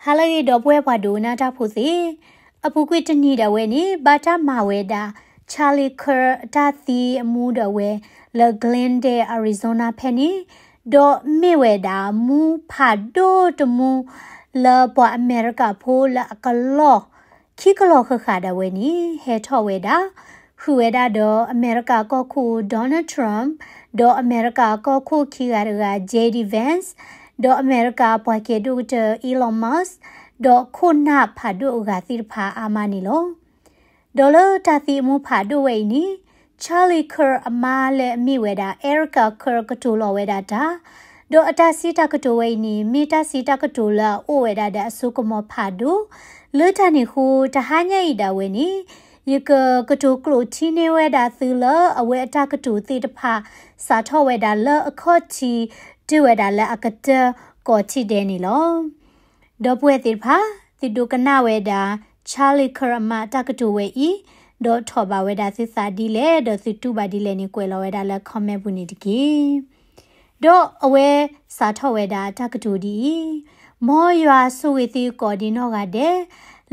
တၢ်လၢအဂ့ၤ ဒီပုၢ်ဝဲၢ်ပှၤဒိကနၣ်တၢ်ဖိသ့ၣ်, အပူၤကွံာ်တနံၤဒၣ်ဝဲန့ၣ် ဘၣ်တၢ်မၤဝဲဒၣ် Charlie Kirk အတၢ်သံအမူဒၣ်ဝဲ လၢ Glendale Arizona ဖဲန့ၣ်, ဒီးမ့ၢ်ဝဲဒၣ်မူဖးဒိၣ်တမူ လၢပှၤအမဲရကၤဖိလၢအကလီၢ် ခံကလီၢ်ဃၣ်ဃၣ်ဒၣ်ဝဲန့ၣ် ဟဲထီၣ်ဝဲဒၣ် ဃုာ်ဝဲဒၣ်ဒီးအမဲရကၤကီၢ်ခိၣ် Donald Trump, ဒီးအမဲရကၤကီၢ်ခိၣ်ခံဂၤတဂၤ J D Vance, ဒီးအမဲရကၤပှၤကဲဒိၣ်ကတၢၢ် Elon Musk, ဒီးခိၣ်နၢ်ဖးဒိၣ်အဂၤသ့ၣ်တဖၣ်အါမးန့ၣ်လီၤ. ဒီးလၢတၢ်သံအမူဖးဒိၣ်ဝဲအံၤန့ၣ် Charlie Kirk အမါလၢအမ့ၢ်ဝဲဒၣ် Erica Kirk ကတိၤလီၤဝဲဒၣ်တၢ်, ဒီးအတၢ်စံးတၢ်ကတိၤဝဲအံၤန့ၣ် မ့ၢ်တၢ်စံးတၢ်ကတိၤလၢအအိၣ်ဝဲဒၣ်ဒီးအစိကမီၤဖးဒိၣ်, လၢတၢ်န့ၣ်အဃိ တဟါညါအံၤဒၣ်ဝဲန့ၣ် ယကကတိၤကျိာ်ထံန့ၢ်ဝဲဒၣ်သုလၢအဝဲအတၢ်ကတိၤသ့ၣ်တဖၣ် စးထီၣ်ဝဲဒၣ်လၢအခီၣ်ထံး တုၤဝဲဒၣ်လၢအကတၢၢ်ကိးထံၣ်ဒဲးန့ၣ်လီၤ. ဒီပုၢ်ဝဲၢ်သ့ၣ်တဖၣ် သုဒိကနၣ်ဝဲဒၣ် Charlie Kirk အမါတၢ်ကတိၤဝဲအံၤ, ဒီးထီၣ်ဘးဝဲဒၣ်သုသးဒ်လဲၣ်, ဒီးသုတူၢ်ဘၣ်ဒ်လဲၣ်န့ၣ် ကွဲးလီၤဝဲဒၣ်လၢ comment ပူၤန့ၣ်တက့ၢ်. ဒီးအဝဲစးထီၣ်ဝဲဒၣ်တၢ်ကတိၤဒ်အံၤ, မ်ယွၤဆိၣ်ဂ့ၤသုကိးဒံနီၢ်ဂၤဒဲး,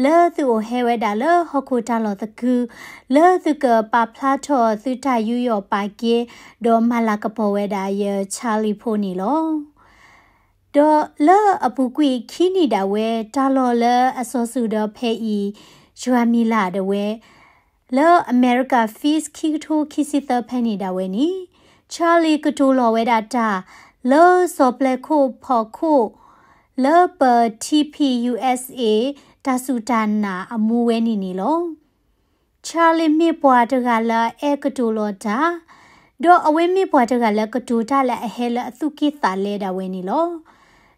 လၢသုအိၣ်ဟဲဝဲဒၣ်လၢဟီၣ်ခိၣ်တၢ်လီၢ်သကုၤ, လၢသုကပာ်ဖျါထီၣ်သုတၢ်ယူးယီၣ်ပာ်ကဲ, ဒီးမၤလၤကပီၤဝဲဒၣ်ယ Charlie ဖိန့ၣ်လီၤ. ဒီးလၢအပူၤကွံာ်ခံနံၣ်ဒၣ်ဝဲ တၢ်လီၢ်လၢအစီၤစုၤဒီးဖဲအံၤ ယွၤမံၤလၢ်ဒၣ်ဝဲ လၢအမဲရကၤ Fest ခံကထိခံဆံသၢဖဲန့ၣ်ဒၣ်ဝဲန့ၣ် Charlie ကတိၤလီၤဝဲဒၣ်တၢ် လၢစီၤပျဲခိၣ်ဖီခိၣ် လၢပ T P U S A တၢ်စူၢ်တၢ်နာ်အမူဝဲန့ၣ်န့ၣ်လီၤ. Charlie မ့ၢ်ပှၤတဂၤလၢအအဲၣ်ကတိၤလီၤတၢ်, ဒီးအဝဲမ့ၢ်ပှၤတဂၤလၢကတိၤတၢ်လၢအဟဲလၢအသူၣ်က့ၣ်သးလဲဒၣ်ဝဲန့ၣ်လီၤ.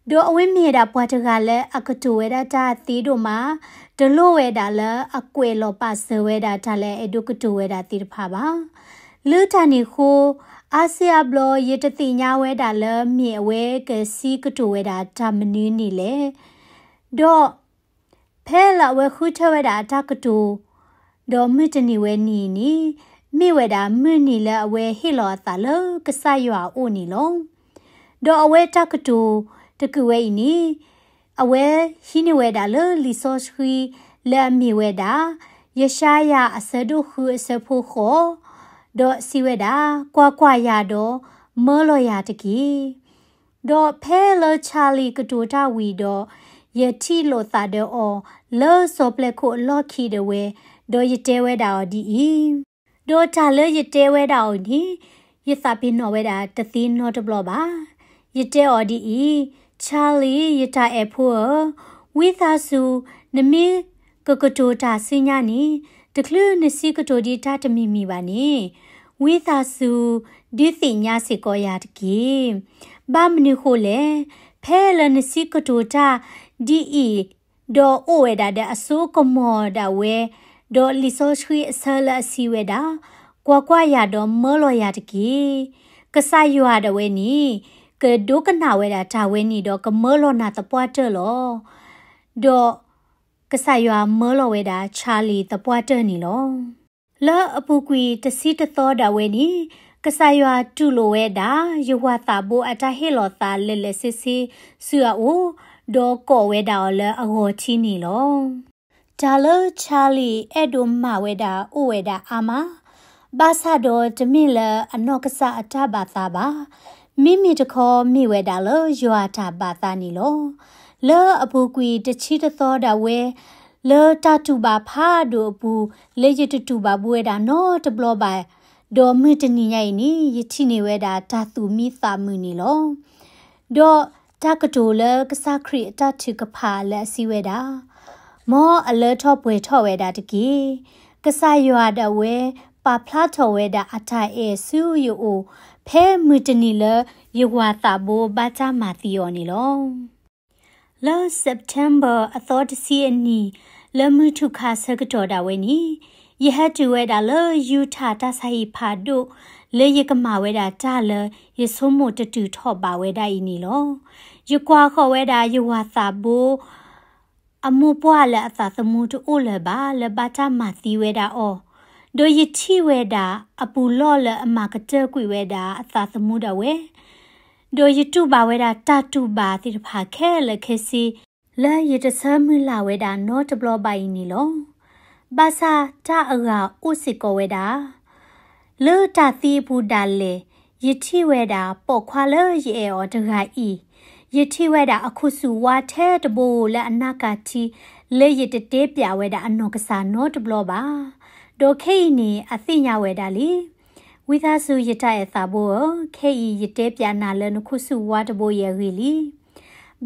ဒီးအဝဲမ့ၢ်ဝဲဒၣ်ပှၤတဂၤလၢအကတိၤဝဲဒၣ်တၢ်သ့ဒိၣ်မး, တလိၣ်ဝဲဒၣ်လၢအကွဲးလီၤပာ်စၢၤဝဲဒၣ်တၢ်လၢအအဲၣ်ဒိးကတိၤဝဲဒၣ်သ့ၣ်တဖၣ်ဘၣ်. လၢတၢ်န့ၣ်အဃိ အါစုအါဘျီ ယတသ့ၣ်ညါဝဲဒၣ်လၢမ့ၢ်အဝဲကစံးကတိၤဝဲဒၣ်တၢ်မနုၤန့ၣ်လဲၣ်. ဒီး ဖဲလၢအဝဲဃုထၢဝဲဒၣ်အတၢ်ကတိၤ, ဒီးမုၢ်တနံၤဝဲနံၤန့ၣ် မ့ၢ်ဝဲဒၣ်မုၢ်နံၤလၢအဝဲဟ့ၣ်လီၤအသးလၢကစၢ်ယွၤအအိၣ်န့ၣ်လီၤ. ဒီးအဝဲတၢ်ကတိၤတကုာ်ဝဲအံၤန့ၣ် အဝဲဟံးန့ၢ်ဝဲဒၣ်လၢလံာ်စီဆှံလၢအမ့ၢ်ဝဲဒၣ် ယၡါယၤအဆၢဒိၣ်ဃုအဆၢဖိဃိး, ဒီးစံးဝဲဒၣ်, ကွၢ်ကွၢ်ယၤဒီး မၢလီၤယၤတက့ၢ်. ဒီးဖဲလၢ Charlie ကတိၤတၢ်ဝံၤဒီး, ယထံၣ်လိာ်သးဒီးအီၤ လၢစီၤပျဲခိၣ်အလီၢ်ခံဒၣ်ဝဲ, ဒီးယတဲဝဲဒၣ်အီၤဒ်အံၤ, ဒီးတၢ်လၢယတဲဝဲဒၣ်အီၤန့ၣ်, ယသးပ့ၤနီၣ်ဝဲဒၣ်တသ့နီတဘျီဘၣ်. ယတဲအီၤဒ်အံၤ, Charlie ယတၢ်အဲၣ်ဖိဧၢ, ဝံသးစူၤ နမ့ၢ်ကကတိၤတၢ်ဆူညါန့ၣ်, တချုးနစံးကတိၤဒံးတၢ်တမံၤမံၤဘၣ်န့ၣ်, ဝံသးစူၤ ဒုးသ့ၣ်ညါစ့ၢ်ကီးယၤတက့ၢ်. ဘၣ်မနုၤဃိလဲၣ်, ဖဲလၢနစံးကတိၤတၢ်ဒ်အံၤ, ဒီးအိၣ်ဝဲဒၣ်ဒီးအစိကမီၤဒၣ်ဝဲ, ဒီးလံာ်စီဆှံအဆၢလၢအစံးဝဲဒၣ်, ကွၢ်ကွၢ်ယၤဒီးမၢလီၤယၤတက့ၢ်. ကစၢ်ယွၤဒၣ်ဝဲန့ၣ်, ကဒိကနၣ်ဝဲဒၣ်တၢ်ဝဲန့ၣ်ဒီးကမၢလီၤနၤသပှၢ်တၢၢ်လီၤ. ဒီး ကစၢ်ယွၤမၢလီၤဝဲဒၣ် Charlie သပှၢ်တၢၢ်န့ၣ်လီၤ. လၢအပူၤကွံာ်တဆံတသီဒၣ်ဝဲန့ၣ်, ကစၢ်ယွၤတူၢ်လိာ်ဝဲဒၣ် ယဝၤသးဘိအတၢ်ဟ့ၣ်လီၤသးလဲၤလဲၤဆ့ဆ့ဆူအအိၣ်, ဒီးကိးဝဲဒၣ်အီၤလၢအဂီၤထံန့ၣ်လီၤ. တၢ်လၢ Charlie အဲၣ်ဒိးမၤဝဲဒၣ်အိၣ်ဝဲဒၣ်အါမး, ဘၣ်ဆၣ်ဒီးတမ့ၢ်လၢအနီၢ်ကစၢ်အတၢ်ဘၣ်သးဘၣ်. မ့မ့ၢ်တခီမ့ၢ်ဝဲဒၣ်လၢယွၤအတၢ်ဘၣ်သးန့ၣ်လီၤ. လၢအပူၤကွံာ်တဆံတသီဒၣ်ဝဲ, လၢတၢ်တူၢ်ဘၣ်ဖးဒိၣ်အပူၤ, လၢယတတူၢ်ဘၣ်ဘူးဝဲဒၣ်နီတဘျီဘၣ်, ဒီးမုၢ်တနံၤညါအံၤန့ၣ် ယထံၣ်န့ၢ်ဝဲဒၣ်တၢ်သူၣ်မံသးမုာ်န့ၣ်လီၤ. ဒီးတၢ်ကတိၤလၢကစၢ်ခရံာ်အတၢ်ထုကဖၣ်လၢအစံးဝဲဒၣ်, မ်အလၢထီၣ်ပှဲၤထီၣ်ဝဲဒၣ်တက့ၢ်. ကစၢ်ယွၤဒၣ်ဝဲပာ်ဖျါထီၣ်ဝဲဒၣ်အတၢ်အဲၣ်ဆူယအိၣ်, ဖဲမုၢ်တနံၤလၢယဝၤသးဘိဘၣ်တၢ်မၤသံအီၤန့ၣ်လီၤ. လၢ September အသီတဆံအနံၤ, လၢမုၢ်ထူၣ်ခါဆၢကတီၢ်ဒၣ်ဝဲန့ၣ်, ယဟဲတုၤဝဲဒၣ်လၢ Utah တၢ်ဆါဟံၣ်ဖးဒိၣ်, လၢယကမၤဝဲဒၣ်တၢ်လၢယဆိကမိၣ်တတုၤထီၣ်ဘၣ်ဝဲဒၣ်အံၤန့ၣ်လီၤ. ယကွၢ်ဃီၤဝဲဒၣ်ယဝၤသးဘိ အမိၢ်ပှၢ်လၢအသးသမူတအိၣ်လၢၤဘၣ် လၢဘၣ်တၢ်မၤသံဝဲဒၣ်အီၤ, ဒီးယထံၣ်ဝဲဒၣ်အပူၤလီၢ်လၢအမၤကတၢၢ်ကွံာ်ဝဲဒၣ်အသးသမူဒၣ်ဝဲ, ဒီးယတူၢ်ဘၣ်ဝဲဒၣ်တၢ်တူၢ်ဘၣ်သ့ၣ်တဖၣ်ခဲလၢာ်ခဲဆ့, လၢယတဆၢမုၢ်လၢ်ဝဲဒၣ်နီတဘျီဘၣ်အံၤန့ၣ်လီၤ. ဘၣ်ဆၣ်တၢ်အဂၤအိၣ်စ့ၢ်ကီးဝဲဒၣ်. လၢတၢ်သံအပူၤဒၣ်လဲာ် ယထံၣ်ဝဲဒၣ်ပိာ်ခွါလၢယအဲၣ်အီၤတဂၤအံၤ, ယထံၣ်ဝဲဒၣ်အခိၣ်ဆူၣ်ဝါထဲတဘိဧိၤလၢအနၢ်ကၣ်ထံ လၢယတတဲပၠးဝဲဒၣ်အနီၢ်ကစၢ်နီတဘျီဘၣ်. ဒီးခဲအံၤန့ၣ် အသ့ၣ်ညါဝဲဒၣ်လံ. ဝံသးစူၤယတၢ်အဲၣ်သးဘိဧၢ, ခဲအံၤယတဲပၠးနၤလၢနခိၣ်ဆူၣ်ဝါတဘိအံၤအဂ့ၢ်လံ.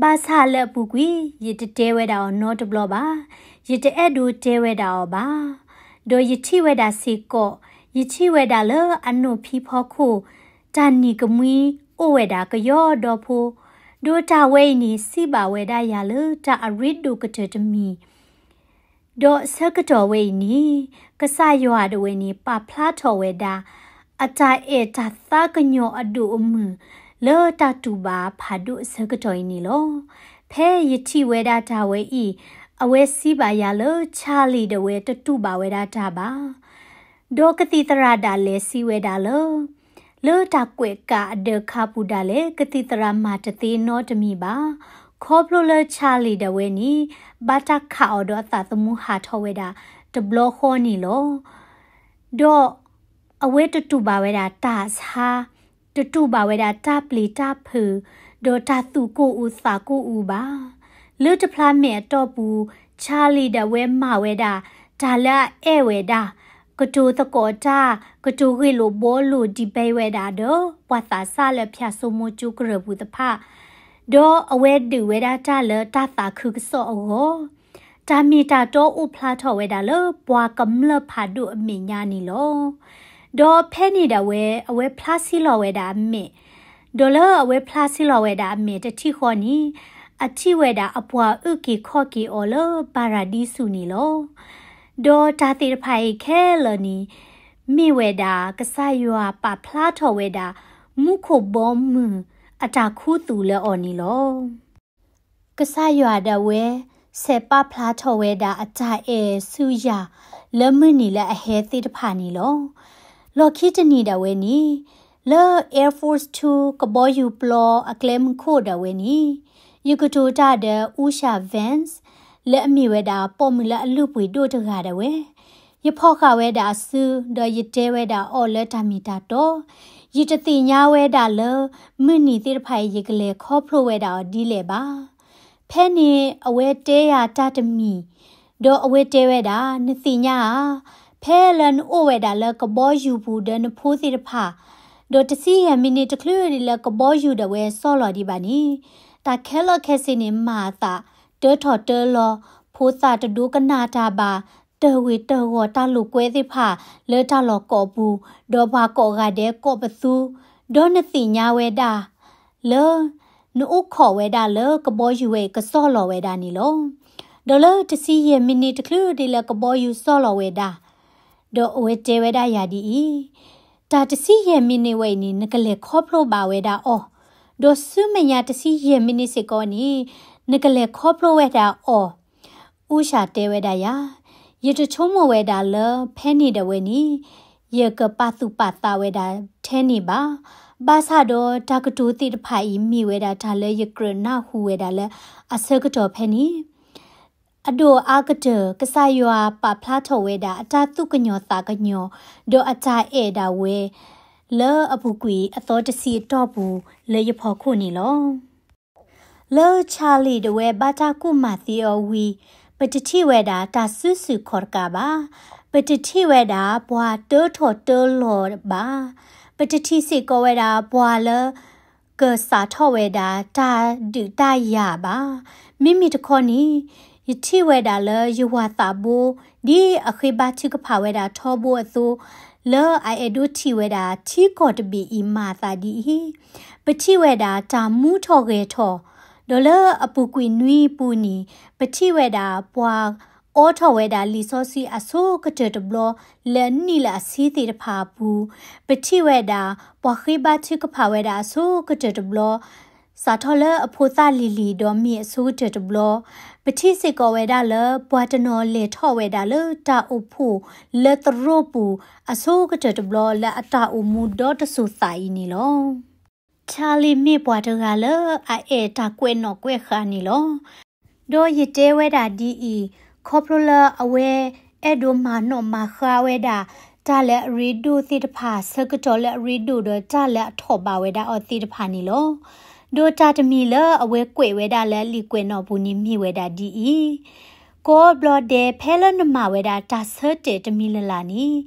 ဘၣ်ဆၣ်လၢအပူၤကွံာ် ယတတဲဝဲဒၣ်အီၤနီတဘျီဘၣ်, ယတအဲၣ်ဒိးတဲဝဲဒၣ်အီၤဘၣ်. ဒီးယထံၣ်ဝဲဒၣ်စ့ၢ်ကီး, ယထံၣ်ဝဲဒၣ်လၢအနိၣ်ဖံဖီခိၣ် တၢ်နံၤကမှံအိၣ်ဝဲဒၣ်ကယီဒီဖိ, ဒီးတၢ်ဝဲအံၤန့ၣ် စံးဘၣ်ဝဲဒၣ်ယၤလၢတၢ်အရ့ဒိၣ်ကတၢၢ်တမံၤ ဒီးဆၢကတီၢ်ဝဲအံၤန့ၣ်, ကစၢ်ယွၤဒၣ်ဝဲန့ၣ် ပာ်ဖျါထီၣ်ဝဲဒၣ် အတၢ်အဲၣ်တၢ်သးကညီၤအဒိၣ်အမုၢ် လၢတၢ်တူၢ်ဘၣ်ဖးဒိၣ်အဆၢကတီၢ်အံၤန့ၣ်လီၤ. ဖဲယထံၣ်ဝဲဒၣ်တၢ်ဝဲအံၤ, အဝဲစံးဘၣ်ယၤလၢ Charlie ဒၣ်ဝဲတတူၢ်ဘၣ်ဝဲဒၣ်တၢ်ဘၣ်. ဒီးကသံၣ်သရၣ်ဒၣ်လဲာ်စံးဝဲဒၣ်လၢ လၢတၢ်ကွဲးကၣ်အဒၢးခါပူၤဒၣ်လဲာ် ကသံၣ်သရၣ်မၤတသ့နီတမံၤဘၣ်. ခီဖျိလၢ Charlie ဒၣ်ဝဲန့ၣ် ဘၣ်တၢ်ခးအီၤဒီးအသးသမူဟးထီၣ်ဝဲဒၣ်တဘျီဃီန့ၣ်လီၤ. ဒီးအဝဲတတူၢ်ဘၣ်ဝဲဒၣ်တၢ်ဆါ, တတူၢ်ဘၣ်ဝဲဒၣ်တၢ်ပျံၤတၢ်ဖုး, ဒီးတၢ်သူၣ်ကိၢ်အူသးကိၢ်အူဘၣ်. လၢတဖျါမဲာ်အတီၢ်ပူၤ, Charlie ဒၣ်ဝဲမၤဝဲဒၣ် တၢ်လၢအအဲၣ်ဝဲဒၣ်, ကတိၤသကိးတၢ်, ကတိၤဂ့ၢ်လိာ်ဘှီလိာ် debate ဝဲဒၣ်ဒီး ပှၤသးစၢ်လၢဖၠၣ်စိမိၤကၠိကရၢၢ်ပူၤတဖၣ်, ဒီးအဝဲဒုးဝဲဒၣ်တၢ်လၢတၢ်သးခုကစီၣ်အဂီၢ် တၢ်မ့ၢ်တၢ်တီအိၣ်ဖျါထီၣ်ဝဲဒၣ်လၢပှၤကမျၢၢ်ဖးဒိၣ်အမဲာ်ညါန့ၣ်လီၤ. ဒီးဖဲန့ၣ်ဒၣ်ဝဲ အဝဲဖျါဆံးလီၤဝဲဒၣ်အမဲာ်, ဒီးလၢအဝဲဖျါဆံးလီၤဝဲဒၣ်အမဲာ်တထံၣ်ဃီန့ၣ်, အထံၣ်ဝဲဒၣ်အပှၤအုၣ်က့ၤခီၣ်က့ၤအီၤလၢပၤရၤဒံစူၤန့ၣ်လီၤ. ဒီးတၢ်သ့ၣ်တဖၣ်အံၤခဲလၢာ်န့ၣ်, မ့ၢ်ဝဲဒၣ်ကစၢ်ယွၤပာ်ဖျါထီၣ်ဝဲဒၣ် မူခိၣ်ဘီမုၢ်အတၢ်ခူသူၣ်လၢအီၤန့ၣ်လီၤ. ကစၢ်ယွၤဒၣ်ဝဲ ဆဲးပာ်ဖျါထီၣ်ဝဲဒၣ်အတၢ်အဲၣ်ဆူယၤ လၢမုၢ်နံၤလၢအဟဲသ့ၣ်တဖၣ်န့ၣ်လီၤ. လီၢ်ခံတနံၤဒၣ်ဝဲန့ၣ်, လၢ Air Force Two ကဘီယူၤပျီအကျဲမုၢ်ခိၣ်ဒၣ်ဝဲန့ၣ်, ယကတိၤတၢ်ဒီး Usha Vance လၢအမ့ၢ်ဝဲဒၣ်ပိာ်မုၣ်လၢအလုၢ်ပှ့ၤဒိၣ်တဂၤဒၣ်ဝဲ ယဖီၣ်ဃာ်ဝဲဒၣ်အစု, ဒီးယတဲဝဲဒၣ်အီၤလၢတၢ်မ့ၢ်တၢ်တီ, ယတသ့ၣ်ညါဝဲဒၣ်လၢ မုၢ်နံၤသ့ၣ်တဖၣ်အံၤ ယကလဲၤခီဖျိဝဲဒၣ်အီၤဒ်လဲၣ်ဘၣ်. ဖဲန့ၣ်အဝဲတဲယၤတၢ်တမံၤ, ဒီးအဝဲတဲဝဲဒၣ်, နသ့ၣ်ညါဧါ, ဖဲလၢနအိၣ်ဝဲဒၣ်လၢကဘီယူၤပူၤဒီးနဖိသ့ၣ်တဖၣ်, ဒီးတဆံယဲၢ်မံးနံးတချုးဒံးလၢကဘီယူၤဒၣ်ဝဲစီၢ်လီၤဒံးဘၣ်န့ၣ်, တၢ်ခဲလၢာ်ခဲဆ့န့ၣ် မၤအသးတၢထီၣ်တၢလီၤ, ဖိသၣ်တဒိကနၣ်တၢ်ဘၣ်, တၢၢ်ဝ့ၤတၢၢ်ဂီၤတၢ်လိာ်ကွဲသ့ၣ်တဖၣ်လၢတၢ်လီၢ်ကိးပူၤ, ဒီးပှၤကိးဂၤဒဲးကိးပသူ, ဒီးနသ့ၣ်ညါဝဲဒၣ်လၢ နအိၣ်ခိးဝဲဒၣ်လၢကဘီယူၤဝဲအံၤကစီၢ်လီၤဝဲဒၣ်န့ၣ်လီၤ. ဒီးလၢတဆံယဲၢ်မံးနံးတချုးဒံးလၢကဘီယူၤစီၢ်လီၤဝဲဒၣ်, ဒီးအဝဲတဲဝဲဒၣ်ယၤဒ်အံၤ, တၢ်တဆံယဲၢ်မံးနံးဝဲအံၤန့ၣ် နကလဲၤခီဖျိဘၣ်ဝဲဒၣ်အီၤ, ဒီးဆူမဲာ်ညါတဆံယဲၢ်မံးနံးစ့ၢ်ကီးန့ၣ် နကလဲၤခီဖျိဝဲဒၣ်အီၤ အူၡၢ်တဲဝဲဒၣ်ယၤ, ယတဆိကမိၣ်ဝဲဒၣ်လၢဖဲန့ၣ်ဒၣ်ဝဲန့ၣ် ယကပာ်သူၣ်ပာ်သးဝဲဒၣ်ထဲန့ၣ်ဘၣ်. ဘၣ်ဆၣ်ဒီးတၢ်ကတိၤသ့ၣ်တဖၣ်အံၤ မ့ၢ်ဝဲဒၣ်တၢ်လၢယကြၢးနၢ်ဟူဝဲဒၣ်လၢအဆၢကတီၢ်ဖဲန့ၣ် အဒိၣ်အါကတၢၢ် ကစၢ်ယွၤပာ်ဖျါထီၣ်ဝဲဒၣ်အတၢ်သူၣ်ကညီၤသးကညီၤ ဒီးအတၢ်အဲၣ်ဒၣ်ဝဲ လၢအပူၤကွံာ်အသီတဆံအတီၢ်ပူၤလၢယဖီခိၣ်န့ၣ်လီၤ. လၢ Charlie ဒၣ်ဝဲဘၣ်တၢ်ကူၣ်မၤသံအီၤဝံၤ, ပတထံၣ်ဝဲဒၣ်တၢ်စုဆူၣ်ခီၣ်တကးဘၣ်. ပတထံၣ်ဝဲဒၣ်ပှၤတၢထီၣ်တၢလီၤဘၣ်. ပတထံၣ်စ့ၢ်ကီးဝဲဒၣ်ပှၤလၢ ကစးထီၣ်ဝဲဒၣ်တၢ်ဒုးတၢ်ယၤဘၣ်. မ့မ့ၢ်တခီန့ၣ်, ယထံၣ်ဝဲဒၣ်လၢယဝၤသးဘိ ဒ်အဃ့ဘါထုကဖၣ်ဝဲဒၣ်ထီဘိအသိး, လၢအအဲၣ်ဒိးထံၣ်ဝဲဒၣ်ထံကီၢ်တဘ့ၣ်အံၤမၤအသးဒ်အံၤ, ပထံၣ်ဝဲဒၣ်တၢ်မူထီၣ်ဂဲၤထီၣ်, ဒီးလၢအပူၤကွံာ်နွံပူၤန့ၣ်, ပထံၣ်ဝဲဒၣ်ပှၤအိးထီၣ်ဝဲဒၣ်လံာ်စီဆှံအဆိကတၢၢ်တဘျီ လၢနံၣ်လၢအဆံသ့ၣ်တဖၣ်အပူၤ, ပထံၣ်ဝဲဒၣ်ပှၤဃ့ဘါထုကဖၣ်ဝဲဒၣ်အဆိကတၢၢ်တဘျီ စးထီၣ်လၢအဖိသၣ်လံၤလံၤဒီးမ့ၢ်အဆိကတၢၢ်တဘျီ, ပထံၣ်စ့ၢ်ကီးဝဲဒၣ်လၢပှၤတနီၤလဲၤထီၣ်ဝဲဒၣ်လၢတၢ်အိၣ်ဖှိၣ်လၢသရိာ်ပူၤအဆိကတၢၢ်တဘျီ လၢအတၢ်အိၣ်မူဒီတစိၤသးအံၤန့ၣ်လီၤ. Charlie မ့ၢ်ပှၤတဂၤလၢအအဲၣ်တၢ်ကွဲးနီၣ်ကွဲးဃာ်န့ၣ်လီၤ. ဒီးယတဲဝဲဒၣ်ဒ်အံၤ, ခီဖျိလၢအဝဲအဲၣ်ဒိးမၤနီၣ်မၤဃါဝဲဒၣ် တၢ်လၢအရ့ဒိၣ်သ့ၣ်တဖၣ် ဆၢကတီၢ်လၢအရ့ဒိၣ်ဒီးတၢ်လၢအထီၣ်ဘးဝဲဒၣ်အီၤသ့ၣ်တဖၣ်န့ၣ်လီၤ. ဒီးတၢ်တမံၤလၢအဝဲကွဲးဝဲဒၣ်လၢအလံာ်ကွဲးနီၣ်ပူၤန့ၣ်မ့ၢ်ဝဲဒၣ်ဒ်အံၤ, ကိးဘျီဒဲးဖဲလၢနမၤဝဲဒၣ်တၢ်ဆၢတဲာ်တမံၤလၢ်လၢ်န့ၣ်,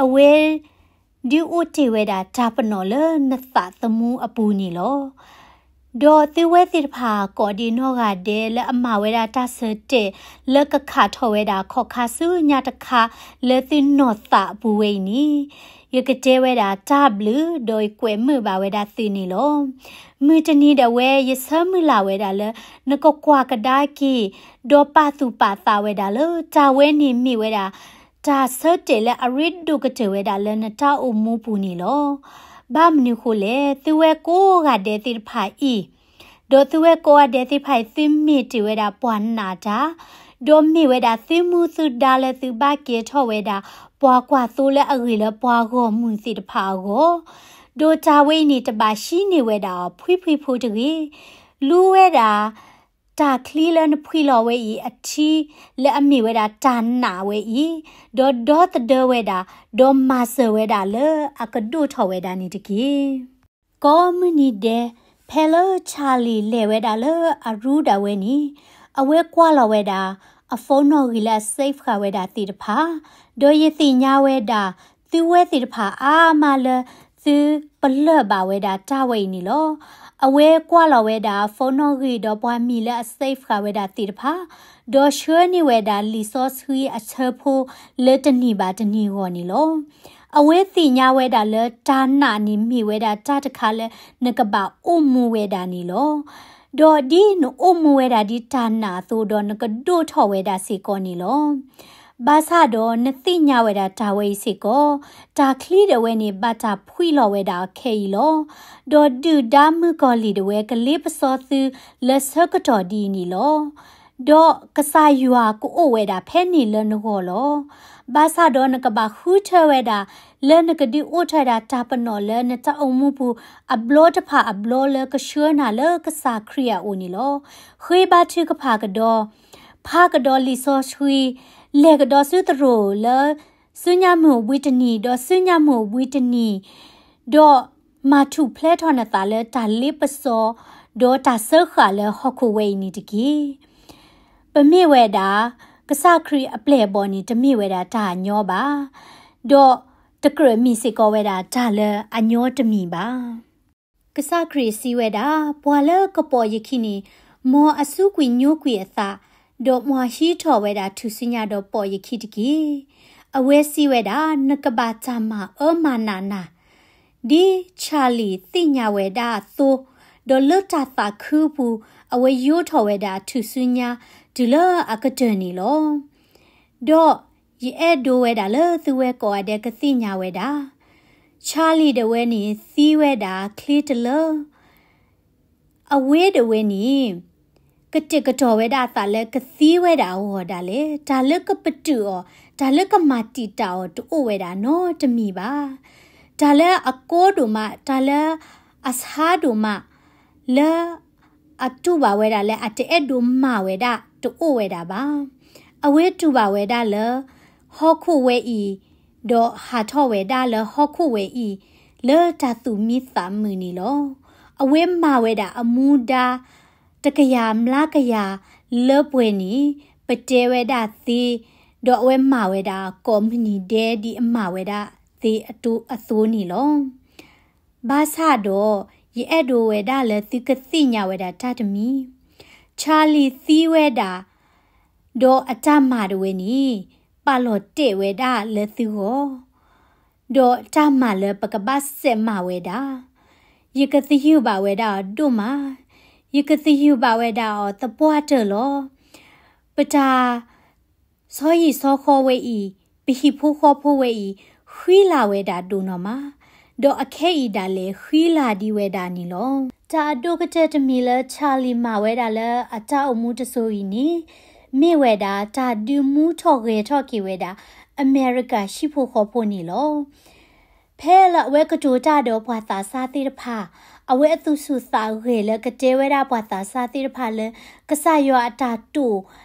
အဝဲ ဒုးအိၣ်တ့ၢ်ဝဲဒၣ်တၢ်ပနီၣ်လၢနသးသမူအပူၤန့ၣ်လီၤ. ဒီးသုဝဲသ့ၣ်တဖၣ်ကိးဒံးနီၢ်ဂၤဒဲးလၢအမၤဝဲဒၣ်တၢ်ဆၢတဲာ်လၢကခးထီၣ်ဝဲဒၣ်ခီၣ်ခါဆူညါတခါလၢသုနီၢ်သးအပူၤဝဲအံၤန့ၣ်, ယကတဲဝဲဒၣ်တၢ်ဘျုး ဒီးယကွဲးမုာ်ဘၣ်ဝဲဒၣ်သုန့ၣ်လီၤ. မုၢ်တနံၤဒၣ်ဝဲ ယဆၢမုၢ်လၢ်ဝဲဒၣ်လၢ နကကွၢ်ကဒါက့ၤ ဒီးပာ်သူၣ်ပာ်သးဝဲဒၣ်လၢ တၢ်ဝဲန့ၣ်မ့ၢ်ဝဲဒၣ် တၢ်ဆၢတဲာ်လၢအရ့ဒိၣ်ကတၢၢ်ဝဲဒၣ်လၢနတၢ်အိၣ်မူပူၤန့ၣ်လီၤ. ဘၣ်မနုၤဃိလဲၣ်, သုဝဲကိးဂၤဒဲးသ့ၣ်တဖၣ်အံၤ, ဒီးသုဝဲကိးဂၤဒဲးသ့ၣ်တဖၣ်အံၤ သုမ့ၢ်တ့ၢ်ဝဲဒၣ်ပှၤနာ်တၢ်, ဒီးမ့ၢ်ဝဲဒၣ်သုမူသုဒါလၢသုဘၣ်ကဲထီၣ်ဝဲဒၣ် ပှၤကွၢ်သိလၢအဂ့ၤလၢပှၤဂီၢ်မုၢ်သ့ၣ်တဖၣ်အဂီၢ်, ဒီးတၢ်ဝဲအံၤန့ၣ် တဘၣ်ဟံးန့ၢ်ဝဲဒၣ်အီၤ ဖှံဖှံဖိတဂ့ၤ, လူဝဲဒၣ် တၢ်ချံလၢနဖှံလီၤဝဲအံၤအထံ လၢအမ့ၢ်ဝဲဒၣ်တၢ်နာ်ဝဲအံၤ, ဒီးဒီသဒၢဝဲဒၣ်, ဒီးမၤစၢၤဝဲဒၣ်လၢအကဒိၣ်ထီၣ်ဝဲဒၣ်န့ၣ်တက့ၢ်. ကိးမုၢ်နံၤဒဲး, ဖဲလၢ Charlie လဲၤဝဲဒၣ်လၢအရူဒၣ်ဝဲန့ၣ်, အဝဲကွၢ်လီၤဝဲဒၣ် အ phone နီၣ်ဂံၢ်လၢအ save ဃာ်ဝဲဒၣ်သ့ၣ်တဖၣ်, ဒီးယသ့ၣ်ညါဝဲဒၣ် သုဝဲသ့ၣ်တဖၣ်အါမးလၢ သုပလၢၢ်ဘၣ်ဝဲဒၣ်တၢ်ဝဲအံၤန့ၣ်လီၤ. အဝဲကွၢ်လီၤဝဲဒၣ် phone နီၣ်ဂံၢ်ဒီးပှၤမံၤလၢအ save ဃာ်ဝဲဒၣ်သ့ၣ်တဖၣ်, ဒီးဆှၢန့ၢ်ဝဲဒၣ်လံာ်စီဆှံအဆၢဖိလၢတနံၤဘၣ်တနံၤအဂီၢ်န့ၣ်လီၤ. အဝဲသ့ၣ်ညါဝဲဒၣ်လၢတၢ်နာ်န့ၣ်မ့ၢ်ဝဲဒၣ်တၢ်တခါလၢနကဘၣ်အိၣ်မူဝဲဒၣ်န့ၣ်လီၤ. ဒီးဒ်နအိၣ်မူဝဲဒၣ်ဒ်တၢ်နာ်အသိးဒီးနကဒိၣ်ထီၣ်ဝဲဒၣ်စ့ၢ်ကီးန့ၣ်လီၤ. ဘၣ်ဆၣ်ဒီးနသ့ၣ်ညါဝဲဒၣ်တၢ်ဝဲအံၤစ့ၢ်ကီး, တၢ်ချံဒၣ်ဝဲန့ၣ် ဘၣ်တၢ်ဖှံလီၤဝဲဒၣ်အီၤခဲအံၤလီၤ. ဒီးဒုၣ်ဒါမုၣ်ကီၤလံၢ်ဒၣ်ဝဲကလ့ပစီသုလၢဆၢကတီၢ်ဒ်အံၤန့ၣ်လီၤ. ဒီးကစၢ်ယွၤကအိၣ်ဝဲဒၣ်ဖဲန့ၣ်လၢနဂီၢ်လီၤ. ဘၣ်ဆၣ်ဒီးနကဘၣ်ဃုထၢဝဲဒၣ် လၢနကဒုးအိၣ်ထီၣ်ဝဲဒၣ်တၢ်ပနီၣ်လၢနတၢ်အိၣ်မူပူၤ အဘျီတဖၣ်အဘျီလၢကဆှၢနၤလၢကစၢ်ခရံာ်အအိၣ်န့ၣ်လီၤ. ဃ့ဘါထုကဖၣ်ကဒီး, ဖးကဒီးလံာ်စီဆှံ, လဲၤကဒီးဆူသရိာ်လၢ ဆူညါမုၢ်အိၣ်ဘှံးတနံၤ, ဒီးဆူညါမုၢ်အိၣ်ဘှံးတနံၤ, ဒီးမၤထူၣ်ဖျဲးထီၣ်နသးလၢတၢ်လ့ပစီ, ဒီးတၢ်စၢဃာ်လၢဟီၣ်ခိၣ်ဝဲအံၤန့ၣ်တက့ၢ်. ပမ့ၢ်ဝဲဒၣ် ကစၢ်ခရံာ်အပျဲၢ်အဘီၣ်န့ၣ် တမ့ၢ်ဝဲဒၣ်တၢ်အညီဘၣ်, ဒီးတကြၢးမ့ၢ်စ့ၢ်ကီးဝဲဒၣ်တၢ်လၢအညီတမံၤဘၣ်. ကစၢ်ခရံာ်စံးဝဲဒၣ်, ပှၤလၢကပိာ်ယခံန့ၣ်, မ်အစူးကွံာ်ညိကွံာ်အသး, ဒီးမ်အဟံးထီၣ်ဝဲဒၣ်ထူၣ်စုညါဒီးပိာ်ယခံတက့ၢ်. အဝဲစံးဝဲဒၣ်, နကဘၣ်တၢ်မၤအၢမၤနးနၤ, ဒ်ခၠၣ်လံၣ်သ့ၣ်ညါဝဲဒၣ်အသိး, ဒီးလၢတၢ်သးခုပူၤ အဝဲယိးထီၣ်ဝဲဒၣ်ထူၣ်စုညါတုၤလၢအကတၢၢ်န့ၣ်လီၤ. ဒီးယအဲၣ်ဒိးဝဲဒၣ်လၢသုဝဲကိးဂၤဒဲးကသ့ၣ်ညါဝဲဒၣ်, ခၠၣ်လံၣ်ဒၣ်ဝဲန့ၣ် သံဝဲဒၣ်ချ့တလၢ အဝဲဒၣ်ဝဲန့ၣ် ကတဲာ်ကတီၤဝဲဒၣ်အသးလၢကသံဝဲဒၣ်အဂီၢ်ဒၣ်လဲာ်, တၢ်လၢကပတုာ်အီၤ, တၢ်လၢကမၤတံာ်တာ်အီၤတအိၣ်ဝဲဒၣ်နီတမံၤဘၣ်. တၢ်လၢအကီဒိၣ်မး, တၢ်လၢအဆါဒိၣ်မး, လၢအတူၢ်ဘၣ်ဝဲဒၣ်လၢအတအဲၣ်ဒိးမၤဝဲဒၣ်တအိၣ်ဝဲဒၣ်ဘၣ်. အဝဲတူၢ်ဘၣ်ဝဲဒၣ်လၢ ဟီၣ်ခိၣ်ဝဲအံၤ, ဒီးဟးထီၣ်ဝဲဒၣ်လၢဟီၣ်ခိၣ်ဝဲအံၤ လၢတၢ်သူၣ်မံသးမုာ်န့ၣ်လီၤ. အဝဲမၤဝဲဒၣ်အမူဒါ တကယၤမျးကယၤလၢပှဲၤန့ၣ် ပတဲဝဲဒၣ်သ့, ဒီးအဝဲမၤဝဲဒၣ်ကိးမုၢ်နံၤဒဲးဒ်အမၤဝဲဒၣ်သ့အသိးန့ၣ်လီၤ. ဘၣ်ဆၣ်ဒီး ယအဲၣ်ဒိးဝဲဒၣ်လၢသုကသ့ၣ်ညါဝဲဒၣ်တၢ်တမံၤ, ခၠၣ်လံၣ်သံဝဲဒၣ်, ဒီးအတၢ်မၤဒၣ်ဝဲန့ၣ် ပာ်လီၤတဲာ်ဝဲဒၣ်လၢသုဂီၢ် ဒီးတၢ်မၤလၢပကဘၣ်စဲးမၤဝဲဒၣ်, ယကသယုၢ်ဘၣ်ဝဲဒၣ်အီၤဒိၣ်မး, ယကသယုၢ်ဘၣ်ဝဲဒၣ်အီၤသပှၢ်တၢၢ်လီၤ. ပတၢ်ဆီဟံၣ်ဆီဃီဝဲအံၤ, ပဟံၣ်ဖိဃီဖိဝဲအံၤ ဃံလၤဝဲဒၣ်ဒိၣ်နီၢ်မး, ဒီးအခဲအံၤဒၣ်လဲာ် ဃံလၤဒံးဝဲဒၣ်န့ၣ်လီၤ. တၢ်အဒိၣ်ကတၢၢ်တမံၤလၢ ခၠၣ်လံၣ်မၤဝဲဒၣ်လၢအတၢ်အိၣ်မူတစိၤအံၤန့ၣ် မ့ၢ်ဝဲဒၣ် တၢ်ဒုးမူထီၣ်ဂဲၤထီၣ်က့ၤဝဲဒၣ် အမဲရကၤဟံၣ်ဖိဃီဖိန့ၣ်လီၤ. ဖဲလၢအဝဲကတိၤတၢ်ဒီးပှၤသးစၢ်သ့ၣ်တဖၣ်, အဝဲအသူၣ်ဆူၣ်သးဂဲၤလၢကတဲဝဲဒၣ်ပှၤသးစၢ်သ့ၣ်တဖၣ်လၢ ကစၢ်ယွၤအတၢ်တိာ်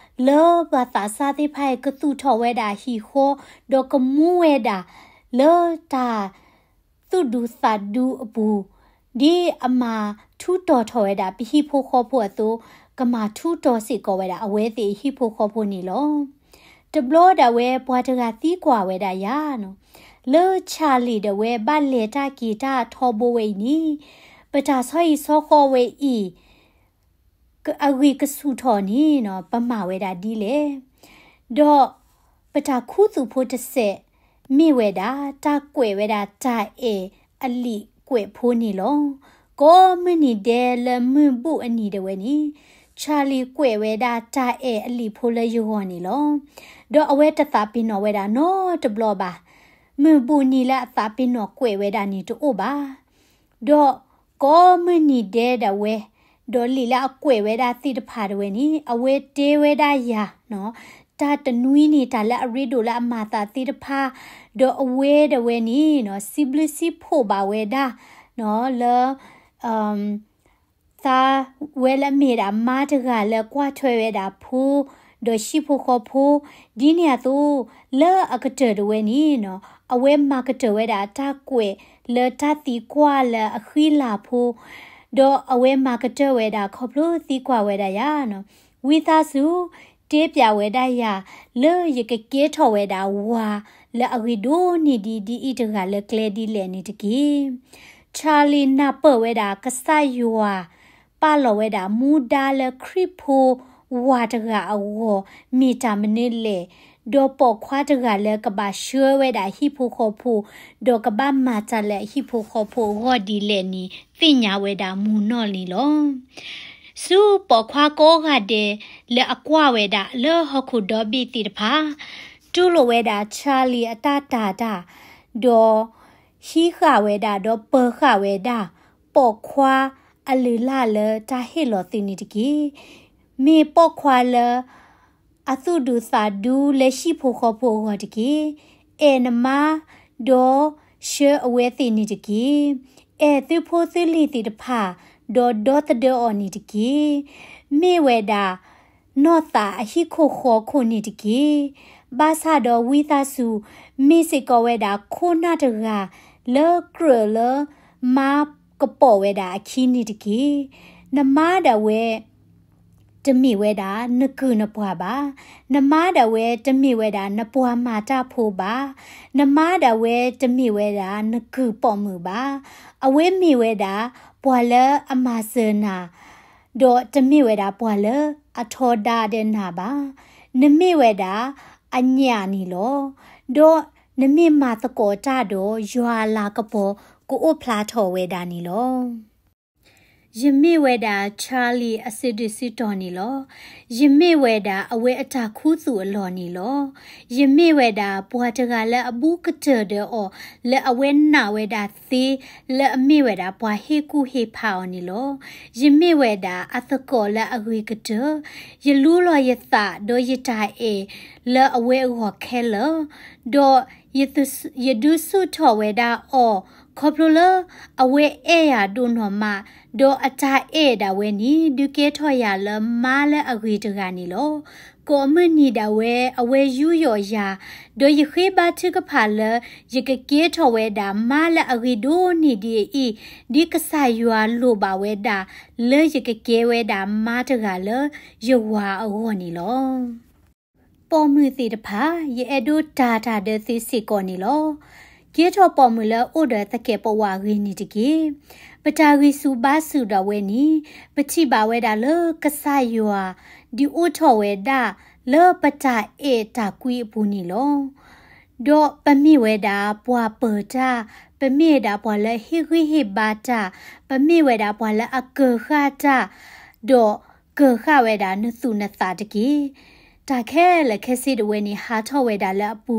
လၢပှၤသးစၢ်သ့ၣ်တဖၣ်အံၤ ကသူၣ်ထီၣ်ဝဲဒၣ်ဟံၣ်ဃီ, ဒီးကမူဝဲဒၣ်လၢတၢ် သူၣ်ဒူသးဒူအပူၤ, ဒ်အမၤထူးတီၤထီၣ်ဝဲဒၣ်ပဟံၣ်ဖိဃီဖိအသိး, ကမၤထူးတီၤစ့ၢ်ကီးဝဲဒၣ်အဝဲသ့ၣ်အဟံၣ်ဖိဃီဖိန့ၣ်လီၤ. တဘျီဒၣ်ဝဲပှၤတဂၤသံကွၢ်ဝဲဒၣ်ယၤနီၤ, လၢ Charlie ဒၣ်ဝဲဘၣ်လဲၤတၢ်က့ၤတၢ်ထီဘိဝဲအံၤန့ၣ်, ပတၢ်ဆီဟံၣ်ဆီဃီဝဲအံၤ အဂံၢ်ကဆူၣ်ထီၣ်န့ၣ်နီၤ ပမၤဝဲဒၣ်ဒ်လဲၣ်. ဒီးပတၢ်ခူသူၣ်ဖိတစဲး မ့ၢ်ဝဲဒၣ် တၢ်ကွဲးဝဲဒၣ်တၢ်အဲၣ်အလံာ်ကွဲးဖိန့ၣ်လီၤ. ကိးမုၢ်နံၤဒဲးလၢမုၢ်ဘူၣ်အနံၤဒၣ်ဝဲန့ၣ်, Charlie ကွဲးဝဲဒၣ်တၢ်အဲၣ်အလံာ်ဖိလၢယဂီၢ်န့ၣ်လီၤ. ဒီးအဝဲတသးပ့ၤနီၣ်ဝဲဒၣ်နီတဘျီဘၣ်. မုၢ်ဘူၣ်နံၤလၢအသးပ့ၤနီၣ်ကွဲးဝဲဒၣ်န့ၣ်တအိၣ်ဘၣ်. ဒီးကိးမုၢ်နံၤဒဲးဒၣ်ဝဲ, ဒီးလံာ်လၢအကွဲးဝဲဒၣ်သ့ၣ်တဖၣ်ဒၣ်ဝဲန့ၣ် အဝဲတဲဝဲဒၣ်ယၤနီၤ, တၢ်တနွံန့ၣ် တၢ်လၢအရ့ဒိၣ်လၢအမၤသးသ့ၣ်တဖၣ်, ဒီးအဝဲဒၣ်ဝဲန့ၣ်နီၤ စံးဘျုးစံးဖှိၣ်ဘၣ်ဝဲဒၣ်နီၤ လၢ သးဝဲလၢအမ့ၢ်ဒၣ်မါတဂၤလၢကွၢ်ထွဲဝဲဒၣ်ဖိ, ဒီးဟံၣ်ဖိဃီဖိ, ဒ်န့ၣ်အသိး, လၢအကတၢၢ်ဒၣ်ဝဲန့ၣ်နီၤ, အဝဲမၤကတၢၢ်ဝဲဒၣ်တၢ်ကွဲးလၢတၢ်သံကွၢ်လၢအဃံလၤဖိ, ဒီးအဝဲမၤကတၢၢ်ဝဲဒၣ်ခီဖျိသံကွၢ်ဝဲဒၣ်ယၤနီၤ, ဝံသးစူၤ, တဲပျးဝဲဒၣ်ယၤ, လၢယကကဲထီၣ်ဝဲဒၣ်ဝၤလၢအဂ့ၤဒိၣ်န့ၢ်ဒံးဒ်အံၤတဂၤလၢကျဲဒ်လဲၣ်န့ၣ်တက့ၢ်. Charlie နၢ်ပၢၢ်ဝဲဒၣ်ကစၢ်ယွၤ ပာ်လီၤဝဲဒၣ်မူဒါလၢခရံာ်ဖိဝၤတဂၤအဂီၢ် မ့ၢ်တၢ်မနုၤလဲၣ်, ဒီးပိာ်ခွါတဂၤလၢကဘၣ်ဆှၢဝဲဒၣ်ဟံၣ်ဖိဃီဖိ, ဒီးကဘၣ်မၤတၢ်လၢအဟံၣ်ဖိဃီဖိအဂီၢ်ဒ်လဲၣ်န့ၣ် သ့ၣ်ညါဝဲဒၣ်မုၢ်နီၢ်န့ၣ်လီၤ. ဆူပိာ်ခွါကိးဂၤဒဲးလၢအကွၢ်ဝဲဒၣ်လၢဟီၣ်ခိၣ်ဒီဘ့ၣ်သ့ၣ်တဖၣ်, တူၢ်လိာ်ဝဲဒၣ် Charlie အတၢ်တာ်တၢ်, ဒီး ဟံးဃာ်ဝဲဒၣ် ဒီးပၢၤဃာ်ဝဲဒၣ် ပိာ်ခွါအလုၢ်အလၢ်လၢတၢ်ဟ့ၣ်လီၤသုးန့ၣ်တက့ၢ်. မ့ၢ်ပိာ်ခွါလၢ အသူၣ်ဒူသးဒူလၢဟံၣ်ဖိဃီဖိအဂီၢ်တက့ၢ်. အဲၣ်နမါ ဒီးဆှၢအဝဲသ့ၣ်န့ၣ်တက့ၢ်. အဲၣ်သုဖိသုလံၤသ့ၣ်တဖၣ် ဒီးဒီသဒၢအီၤန့ၣ်တက့ၢ်. မ့ၢ်ဝဲဒၣ် နီၢ်သးအဟံၣ်ခိၣ်ဃီခိၣ်န့ၣ်တက့ၢ်. ဘၣ်ဆၣ်ဒီးဝံသးစူၤ မ့ၢ်စ့ၢ်ကီးဝဲဒၣ်ခိၣ်နၢ်တဂၤ လၢကြၢးလၢမါကပိာ်ဝဲဒၣ်အခံန့ၣ်တက့ၢ်. နမါဒၣ်ဝဲ တမ့ၢ်ဝဲဒၣ်နကုၢ်နပှၤဘၣ်. နမါဒၣ်ဝဲတမ့ၢ်ဝဲဒၣ်နပှၤမၤတၢ်ဖိဘၣ်. နမါဒၣ်ဝဲတမ့ၢ်ဝဲဒၣ်နကုၢ်ပိာ်မုၣ်ဘၣ်. အဝဲမ့ၢ်ဝဲဒၣ်ပှၤလၢအမၤစၢၤနၤ ဒီးတမ့ၢ်ဝဲဒၣ်ပှၤလၢအထီဒါဒီးနၤဘၣ်. နမ့ၢ်ဝဲဒၣ်အညၣ်န့ၣ်လီၤ. ဒီးနမ့ၢ်မၤသကိးတၢ်ဒီး ယွၤအလၤကပီၤကအိၣ်ဖျါထီၣ်ဝဲဒၣ်န့ၣ်လီၤ. ယမ့ၢ်ဝဲဒၣ် Charlie အစုဒုၣ်စုတီၢ်န့ၣ်လီၤ. ယမ့ၢ်ဝဲဒၣ်အဝဲအတၢ်ခူသူၣ်အလီၢ်န့ၣ်လီၤ. ယမ့ၢ်ဝဲဒၣ်ပှၤတဂၤလၢအဘူးကတၢၢ်ဒီးအီၤ လၢအဝဲနာ်ဝဲဒၣ်သ့ လၢအမ့ၢ်ဝဲဒၣ်ပှၤဟ့ၣ်ကူၣ်ဟ့ၣ်ဖးအီၤန့ၣ်လီၤ. ယမ့ၢ်ဝဲဒၣ်အသကိးလၢအဂ့ၤကတၢၢ်, ယလူလီၤယသးဒီးယတၢ်အဲၣ်လၢအဝဲအဂီၢ်ခဲလၢာ်, ဒီးယဒုးဆူၣ်ထီၣ်ဝဲဒၣ်အီၤ ခီဖျိလၢအဝဲအဲၣ်ယၤဒိၣ်နီၢ်မး, ဒီးအတၢ်အဲၣ်ဒၣ်ဝဲန့ၣ် ဒုးကဲထီၣ်ယၤလၢမါလၢအဂ့ၤတဂၤန့ၣ်လီၤ. ကိးမုၢ်နံၤဒၣ်ဝဲ အဝဲယူးယီၣ်ယၤ, ဒီးယဃ့ဘါထုကဖၣ်လၢ ယကကဲထီၣ်ဝဲဒၣ်မါလၢအဂ့ၤဒိၣ်န့ၢ်ဒံးအံၤ, ဒ်ကစၢ်ယွၤလိၣ်ဘၣ်ဝဲဒၣ် လၢယကကဲဝဲဒၣ်မါတဂၤလၢယဝၤအဂီၢ်န့ၣ်လီၤ. ပိာ်မုၣ်သ့ၣ်တဖၣ်, ယအဲၣ်ဒိးတၤတၢ်ဒီးသုစ့ၢ်ကီးန့ၣ်လီၤ. ကဲထီၣ်ပိာ်မုၣ်လၢအိၣ်ဒီးသကဲးပဝးဂ့ၤန့ၣ်တက့ၢ်. ပတၢ်ဂံၢ်ဆူၣ်ဘါဆူၣ်ဒၣ်ဝဲန့ၣ်, ပထံၣ်ဘၣ်ဝဲဒၣ်လၢကစၢ်ယွၤ ဒုးအိၣ်ထီၣ်ဝဲဒၣ်လၢပတၢ်အဲၣ်တၢ်ကွံအပူၤန့ၣ်လီၤ. ဒီးပမ့ၢ်ဝဲဒၣ်ပှၤပၢၤတၢ်, ပမ့ၢ်ဝဲဒၣ်ပှၤလၢဟ့ၣ်ဂံၢ်ဟ့ၣ်ဘါတၢ်, ပမ့ၢ်ဝဲဒၣ်ပှၤလၢအကၢၤဃာ်တၢ်, ဒီးကၢၤဃာ်ဝဲဒၣ်နသူၣ်နသးတက့ၢ်. တၢ်ခဲလၢာ်ခဲဆ့ဒၣ်ဝဲန့ၣ် ဟးထီၣ်ဝဲဒၣ်လၢအပူ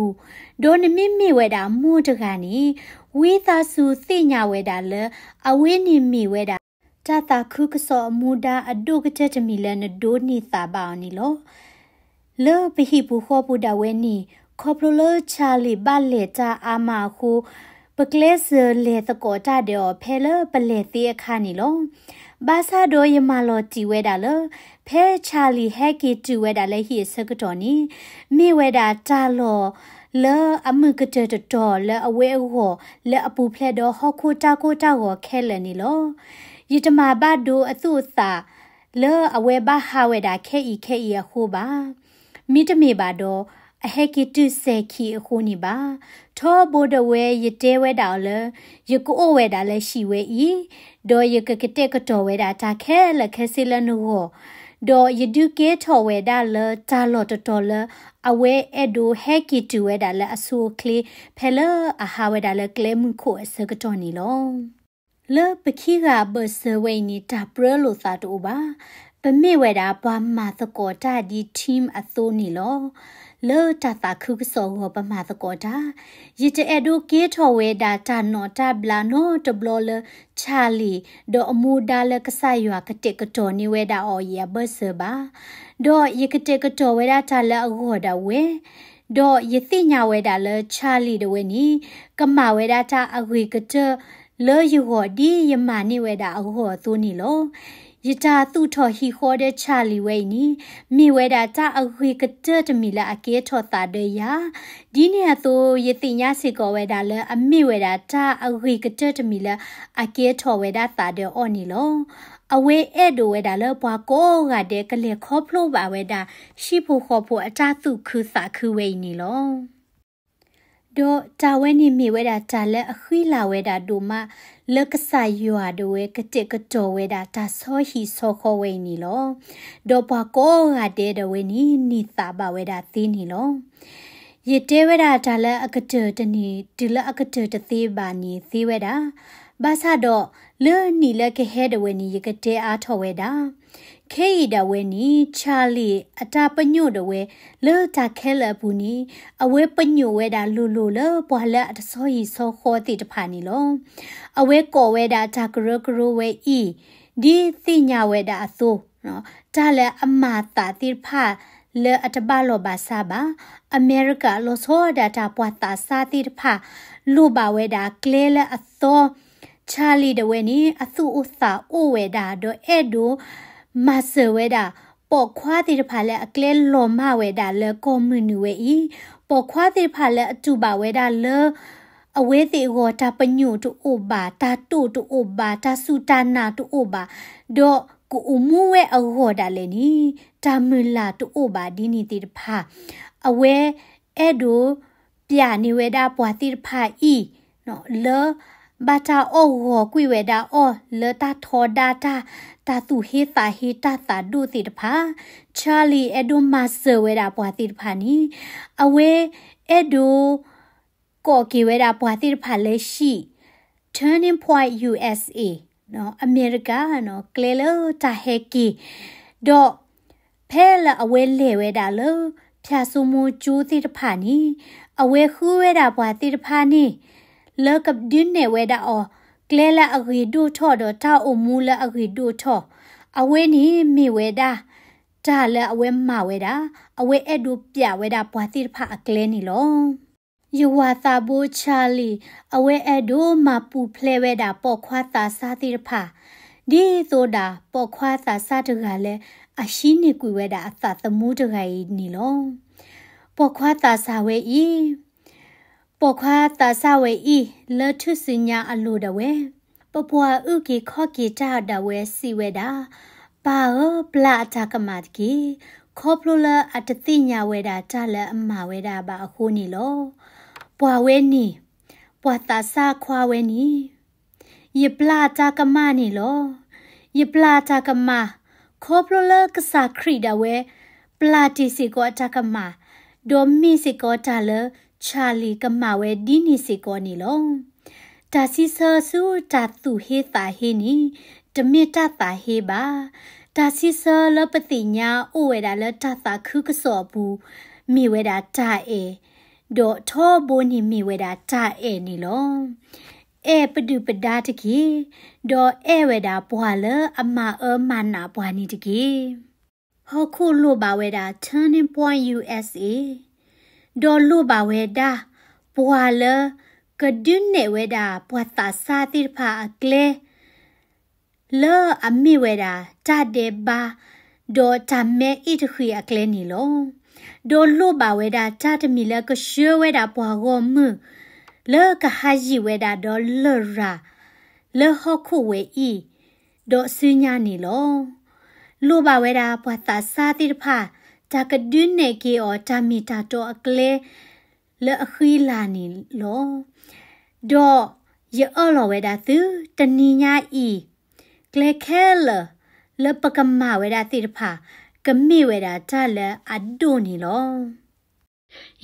ၤ, ဒီးနမ့မ့ၢ်ဝဲဒၣ်မိၢ်တဂၤန့ၣ်, ဝံသးစူၤသ့ၣ်ညါဝဲဒၣ်လၢ အဝဲန့ၣ်မ့ၢ်ဝဲဒၣ် တၢ်သးခုကစီၣ်အမူဒါအဒိၣ်ကတၢၢ်တမံၤလၢနဒိးန့ၢ်သးဘၣ်အီၤန့ၣ်လီၤ. လၢပဟံၣ်ပူၤဃီပူၤဒၣ်ဝဲန့ၣ်, ခီဖျိလၢ Charlie ဘၣ်လဲၤတၢ်အါမးအဃိ, ပကျဲးစၢးလဲၤသကိးတၢ်ဒီးအီၤဖဲလၢပလဲၤသ့အခါန့ၣ်လီၤ. ဘၣ်ဆၣ်ဒီးယမၤလီၤတံၢ်ဝဲဒၣ်လၢ ဖဲCharlieဟဲက့ၤတုၤဝဲဒၣ်လၢဟံၣ်အဆၢကတီၢ်န့ၣ် မ့ၢ်ဝဲဒၣ်တၢ်လီၢ်လၢအမုာ်ကတၢၢ်တတီၤလၢအဝဲအဂီၢ် လၢအပူၤဖျဲးဒီးဟီၣ်ခိၣ်တၢ်ကိၢ်တၢ်ဂီၤခဲလၢာ်န့ၣ်လီၤ. ယတမၤဘၣ်ဒိအသူၣ်အသး လၢအဝဲဘၣ်ဟးဝဲဒၣ်ခဲအံၤခဲအံၤအဃိဘၣ်. မ့တမ့ၢ်ဘၣ်ဒီး အဟဲက့ၤတုၤစဲၤခံအဃိန့ၣ်ဘၣ်. ထီဘိဒၣ်ဝဲယတဲဝဲဒၣ်အီၤလၢ ယကအိၣ်ဝဲဒၣ်လၢဟံၣ်ဝဲအံၤ, ဒီးယကကတဲာ်ကတီၤဝဲဒၣ်တၢ်ခဲလၢာ်ခဲဆ့လၢနဂီၢ်, ဒီးယဒုးကဲထီၣ်ဝဲဒၣ်လၢတၢ်လီၢ်တတီၤလၢ အဝဲအဲၣ်ဒိးဟဲက့ၤတုၤဝဲဒၣ်လၢအဆိအချ့ ဖဲလၢအဟးဝဲဒၣ်လၢကျဲမုၢ်ခိၣ်အဆၢကတီၢ်န့ၣ်လီၤ. လၢပခံဂၤအဘၢၣ်စၢၤဝဲအံၤန့ၣ် တၢ်ပြၢလိာ်သးတအိၣ်ဘၣ်. ပမ့ၢ်ဝဲဒၣ်ပှၤမၤသကိးတၢ်ဒ် team အသိးန့ၣ်လီၤ. လၢတၢ်သးခုကစီၣ်အဂီၢ်ပမၤသကိးတၢ်, ယတအဲၣ်ဒိးကဲထီၣ်ဝဲဒၣ်တၢ်နီၣ်တၢ်ဘျးနီတဘျီလၢ Charlie ဒီးအမူဒါလၢကစၢ်ယွၤကတဲာ်ကတီၤန့ၢ်ဝဲဒၣ်အီၤအံၤအဘၢၣ်စၢၤဘၣ်. ဒီးယကတဲာ်ကတီၤဝဲဒၣ်တၢ်လၢအဂီၢ်ဒၣ်ဝဲ ဒီးယသ့ၣ်ညါဝဲဒၣ်လၢ Charlie ဒၣ်ဝဲန့ၣ် ကမၤဝဲဒၣ်တၢ်အဂ့ၤကတၢၢ်လၢယဂီၢ်ဒ်ယမၤန့ၢ်ဝဲဒၣ်အဂီၢ်အသိးန့ၣ်လီၤ. ယတၢ်သူၣ်ထီၣ်ဟံၣ်ဃီဒီး Charlie ဝဲအံၤန့ၣ် မ့ၢ်ဝဲဒၣ်တၢ်အဂ့ၤကတၢၢ်တမံၤလၢအကဲထီၣ်သးဒီးယၤ, ဒ်န့ၣ်အသိး ယသ့ၣ်ညါစ့ၢ်ကီးဝဲဒၣ်လၢအမ့ၢ်ဝဲဒၣ်တၢ်အဂ့ၤကတၢၢ်တမံၤလၢအကဲထီၣ်ဝဲဒၣ်သးဒီးအီၤန့ၣ်လီၤ. အဝဲအဲၣ်ဒိးဝဲဒၣ်လၢပှၤကိးဂၤဒဲးကလဲၤခီဖျိဘၣ်ဝဲဒၣ် ဟံၣ်ဖိဃီဖိအတၢ်သူၣ်ခုသးခုဝဲအံၤန့ၣ်လီၤ. ဒီးတၢ်ဝဲန့ၣ်မ့ၢ်ဝဲဒၣ်တၢ်လၢအဃံလၤဝဲဒၣ်ဒိၣ်မး လၢကစၢ်ယွၤဒၣ်ဝဲကတဲာ်ကတီၤဝဲဒၣ်တၢ်ဆီဟံၣ်ဆီဃီဝဲအံၤန့ၣ်လီၤ. ဒီးပှၤကိးဂၤဒဲးဒၣ်ဝဲန့ၣ် န့ၢ်သးဘၣ်ဝဲဒၣ်သ့န့ၣ်လီၤ. ယတဲဝဲဒၣ်တၢ်လၢအကတၢၢ်တန့ၢ် တုၤလၢအကတၢၢ်တသ့ဘၣ်န့ၣ်သ့ဝဲဒၣ်, ဘၣ်ဆၣ်ဒီး လၢနံၣ်လၢကဟဲဒၣ်ဝဲန့ၣ် ယကတဲအါထီၣ်ဝဲဒၣ် ခဲအံၤဒၣ်ဝဲန့ၣ် Charlie အတၢ်ပညိၣ်ဒၣ်ဝဲ လၢတၢ်ခဲလၢာ်အပူၤန့ၣ် အဝဲပညိၣ်ဝဲဒၣ်လိၤလိၤလၢပှၤလၢအတဆီဟံၣ်ဆီဃီသ့ၣ်တဖၣ်န့ၣ်လီၤ. အဝဲကိးဝဲဒၣ်တၢ်ကရၢကရိဝဲအံၤ ဒ်သ့ၣ်ညါဝဲဒၣ်အသိး, တၢ်လၢအမၤသးသ့ၣ်တဖၣ်လၢအတဘၣ်လီၢ်ဘၣ်စးဘၣ်, အမဲရကၤလီၤဆီဒၣ်တၢ်ပှၤသးစၢ်သ့ၣ်တဖၣ် လိၣ်ဘၣ်ဝဲဒၣ်ကျဲလၢအသီ Charlie ဒၣ်ဝဲန့ၣ် အသူၣ်အိၣ်သးအိၣ်ဝဲဒၣ် ဒီးအဲၣ်ဒိးမၤစၢၤဝဲဒၣ် ပိာ်ခွါသ့ၣ်တဖၣ်လၢအကျဲလီၤမၢ်ဝဲဒၣ်လၢကီၢ်မုၢ်နုာ်ဝဲအံၤ, ပိာ်ခွါသ့ၣ်တဖၣ်လၢအတူၢ်ဘၣ်ဝဲဒၣ်လၢ အဝဲသ့ၣ်အဂီၢ်တၢ်ပညိၣ်တအိၣ်ဘၣ်, တၢ်တိၣ်တအိၣ်ဘၣ်, တၢ်စူၢ်တၢ်နာ်တအိၣ်ဘၣ်, ဒီးကအိၣ်မူဝဲအဂီၢ်ဒၣ်လဲာ်န့ၣ် တၢ်မုၢ်လၢ်တအိၣ်ဘၣ်ဒ်န့ၣ်သ့ၣ်တဖၣ် အဝဲအဲၣ်ဒိးပျးန့ၢ်ဝဲဒၣ်ပှၤသ့ၣ်တဖၣ်အံၤ လၢဘၣ်တၢ်အီၣ်ဂီၤကွံာ်ဝဲဒၣ်အီၤ လၢတၢ်ထီဒါတၢ်, တၢ်သူၣ်ဟ့သးဟ့တၢ်သးဒိၣ်သ့ၣ်တဖၣ်, Charlie အဲၣ်ဒိးမၤစၢၤဝဲဒၣ်ပှၤသ့ၣ်တဖၣ်န့ၣ် အဝဲအဲၣ်ဒိး ကိးက့ၤဝဲဒၣ်ပှၤသ့ၣ်တဖၣ်လၢဟံၣ် Turning Point USA အမဲရကၤ ကျဲလၢတၢ်ဟဲက့ၤ, ဒီးဖဲလၢအဝဲလဲၤဝဲဒၣ်လၢ ဖၠၣ်စိမိၤကၠိသ့ၣ်တဖၣ်န့ၣ် အဝဲဃုဝဲဒၣ်ပှၤသ့ၣ်တဖၣ်န့ၣ် လၢကဒုးနဲၣ်ဝဲဒၣ်အီၤ ကျဲလၢအဂ့ၤဒိၣ်ထီၣ်ဒီးတၢ်အိၣ်မူလၢအဂ့ၤဒိၣ်ထီၣ်, အဝဲန့ၣ်မ့ၢ်ဝဲဒၣ် တၢ်လၢအဝဲမၤဝဲဒၣ်, အဝဲအဲၣ်ဒိးပျးဝဲဒၣ်ပှၤသ့ၣ်တဖၣ်အကျဲန့ၣ်လီၤ. ယဝၤသးဘိ Charlie အဝဲအဲၣ်ဒိးမၤပူၤဖျဲးဝဲဒၣ်ပိာ်ခွါသးစၢ်သ့ၣ်တဖၣ်, ဒ်သိးဒၣ်ပိာ်ခွါသးစၢ်တဂၤလၢအဟံးန့ၢ်ကွံာ်ဝဲဒၣ်အသးသမူတဂၤအံၤန့ၣ်လီၤ. ပိာ်ခွါသးစၢ်ဝဲအံၤ ပိာ်ခွါသးစၢ်ဝဲအံၤ လၢထူၣ်စုညါအလိၤဒၣ်ဝဲ, ပပှၤအုၣ်က့ၤခီၣ်က့ၤတၢ်ဒၣ်ဝဲစံးဝဲဒၣ်, ပၢ်ဧၢ, ပျၢ်အတၢ်ကမၣ်တက့ၢ်, ခီဖျိလၢအတသ့ၣ်ညါဝဲဒၣ်တၢ်လၢအမၤဝဲဒၣ်ဘၣ်အဃိန့ၣ်လီၤ. ပှၤဝဲန့ၣ်, ပှၤသးစၢ်ခွါဝဲန့ၣ် ယပျၢ်အတၢ်ကမၣ်န့ၣ်လီၤ. ယပျၢ်အတၢ်ကမၣ်, ခီဖျိလၢကစၢ်ခရံာ်ဒၣ်ဝဲ ပျၢ်တ့ၢ်စ့ၢ်ကီးအတၢ်ကမၣ်, ဒီးမ့ၢ်စ့ၢ်ကီးတၢ်လၢ Charlie ကမၣ်ဝဲဒ်န့ၣ်စ့ၢ်ကီးန့ၣ်လီၤ. တၢ်စံးဆၢဆူတၢ်သူၣ်ဟ့သးဟ့န့ၣ် တမ့ၢ်တၢ်သးဟ့ဘၣ်. တၢ်စံးဆၢလၢပသ့ၣ်ညါအိၣ်ဝဲဒၣ်လၢတၢ်သးခုကစီၣ်အပူၤ မ့ၢ်ဝဲဒၣ်တၢ်အဲၣ်, ဒီးထီဘိန့ၣ်မ့ၢ်ဝဲဒၣ်တၢ်အဲၣ်န့ၣ်လီၤ. အဲၣ်ပဒုၣ်ပဒါတက့ၢ်, ဒီးအဲၣ်ဝဲဒၣ်ပှၤလၢအမၤအၢမၤနးပှၤန့ၣ်တက့ၢ်. ဟီၣ်ခိၣ်လိၣ်ဘၣ်ဝဲဒၣ် Turning Point USA, ဒီးလိၣ်ဘၣ်ဝဲဒၣ် ပှၤလၢ ကဒုးနဲၣ်ဝဲဒၣ်ပှၤသးစၢ်သ့ၣ်တဖၣ်အကျဲ လၢအမ့ၢ်ဝဲဒၣ်တၢ်ဒဲးဘး ဒီးတၢ်မဲအ့ၣ်တဃံးအကျဲန့ၣ်လီၤ. ဒီးလိၣ်ဘၣ်ဝဲဒၣ်တၢ်တမံၤလၢကဆှၢဝဲဒၣ်ပှၤဂီၢ်မုၢ် လၢကဟးယံၤဝဲဒၣ်ဒီးလရာ် လၢဟီၣ်ခိၣ်ဝဲအံၤ ဒီးဆူညါန့ၣ်လီၤ. လိၣ်ဘၣ်ဝဲဒၣ်ပှၤသးစၢ်သ့ၣ်တဖၣ် တၢ်ကဒုးနဲၣ်က့ၤအီၤတၢ်မ့ၢ်တၢ်တီအကျဲ လၢအဃံလၤန့ၣ်လီၤ. ဒီးယအၢၣ်လီၤဝဲဒၣ်သု တနံၤညါအံၤ ကျဲခဲလၢာ်လၢပကမၤဝဲဒၣ်သ့ၣ်တဖၣ် ကမ့ၢ်ဝဲဒၣ်တၢ်လၢအဒိၣ်န့ၣ်လီၤ.